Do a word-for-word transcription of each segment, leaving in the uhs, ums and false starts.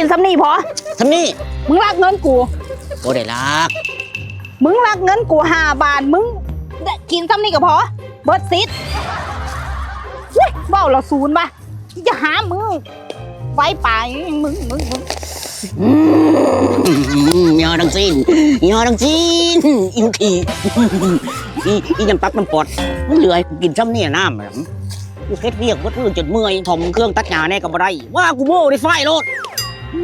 กินซ้ำนี่พอ ซ้ำนี่ มึงลักเงินกู บ่ได้ลัก มึงลักเงินกูห้าบาท มึงได้กินซ้ำนี่ก็พอ เบิดสิทธิ์ อุ๊ย เว้าละศูนย์ว่ะ อย่าหามึง ไว้ไป มึง มึง มึง อืม ยอทั้งสิ้น ยอทั้งสิ้น อีขี้ อี อีน้ำตับน้ำปอด มันเหลือให้กูกินซ้ำเนี่ยน้ำอะ กูเฮ็ดเวียกเบิดมื้อจนเมื่อย ถมเครื่องตัดหญ้าแน่ก็บ่ได้ ว่ากูโม้ได้ไฟโลด อื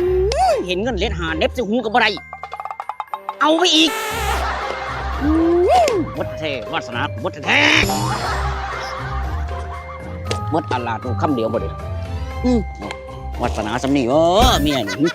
ม เห็นเงินเหรียญห้าเหน็บใส่หูก็บ่ได้ เอาไปอีก อืม หมดแท้ วาสนากูหมดแท้ หมดตลาดกูคำเดียวบ่ได้ อืม วาสนาส่ำนี่ เออ เมียนี่